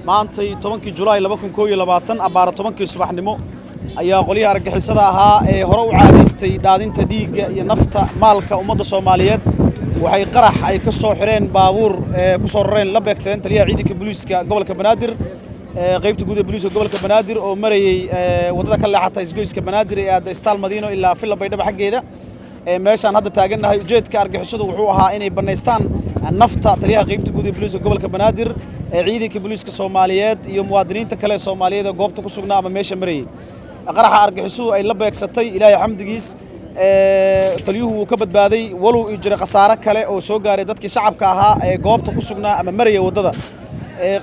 Maantay 10-kii Julaay 2021 abbaara 10-kii subaxnimo ayaa qolyaha argagixisada ahaa ee hore u caadaystay dhaadinta dhiigga iyo nafta maalka ummadda Soomaaliyeed waxay qarax ay ka soo xireen baabuur ku soo rareen la beegteen taliyaha ciidanka booliiska gobolka Banaadir, qaybta guud ee booliiska gobolka Banaadir, oo marayay waddada ka leexata isgoyska Banaadir ee aadda Istaal Madiino ilaa Villa Baydhabo xaggeeda. Meeshaan hadda taagannahay, ujeedka argagixisadu wuxuu ahaa inay bannaystaan nafta taliyaha qaybta guud ee booliiska gobolka Banaadir, ee ciidanka booliiska Soomaaliyeed iyo muwaadiniinta kale ee Soomaaliyeed ee goobta ku sugnaa ama meesha marayay. Qaraxa argagixisadu ay la beegsatay, Ilaahay xamdigiis, taliyuhu wuu ka badbaaday, walow uu jiray khasaare kale oo soo gaaray dadkii shacabka ahaa ee goobta ku sugnaa ama maraya waddada.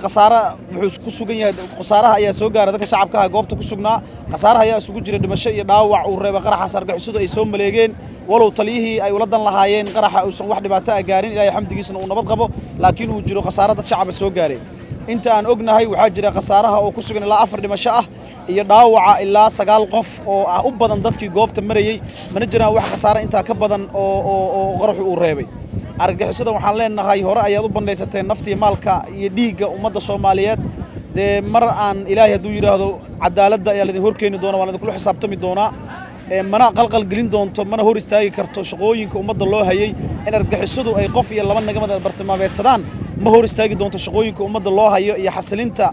Khasaare wuxuu ku sugan yahay, khasaaraha ayaa soo gaaray dadka shacabka ah goobta ku sugnaa. Khasaaraha ayaa isugu jira dhimasho iyo dhaawac uu reebay qaraxaas argagixisadu ay soo maleegeen, walow taliyihii ay ula dan lahaayeen qaraxa uusan wax dhibaato ah gaarin, Ilaahay xamdigiisna uu nabad qabo, laakiin uu jiro khasaare dad shacaba soo gaaray. Inta aan ognahay, waxaa jira khasaaraha oo ku sugan ilaa afar dhimasho ah iyo dhaawaca ilaa sagaal qof oo ah u badan dadkii goobta marayey. Mana jiraan wax khasaare intaa ka badan oo qaraxu uu reebay. Argagixisada waxaan leenahay, hore ayaad u bandhaysateen nafta iyo maalka iyo dhiigga ummadda Soomaaliyeed. Dee mar aan Ilaahay hadduu yidhaahdo, cadaaladda ayaa laidin horkeeni doona, waa laidinkula xisaabtami doonaa. Mana qalqal gelin doonto, mana hor istaagi karto shaqooyinka ummadda loo hayay. In argagixisadu ay qof iyo laba nagamada bartilmaameedsadaan ma hor istaagi doonto shaqooyinka ummadda loo hayo iyo xasilinta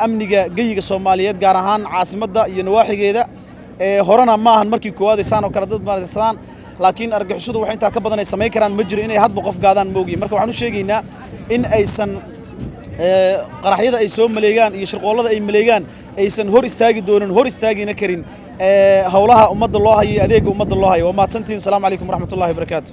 amniga geyiga Soomaaliyeed, gaar ahaan caasimadda iyo nawaaxigeeda. Horena ma ahan markii koowaad ay saan oo kale dad maaraysadaan, laakiin argagixisadu wax intaa ka badan ay samayn karaan ma jiro, inay hadba qof gaadaan moogiin. Marka waxaan u sheegaynaa in aysan qaraxyada ay soo maleegaan iyo shirqoollada ay maleegaan aysan hor istaagi doonin, hor istaagina karin howlaha ummadda loo hayo iyo adeegga ummadda loo hayo. Waa mahadsantihin. Asalaamu calaykum waraxmatullahi wabarakaatu.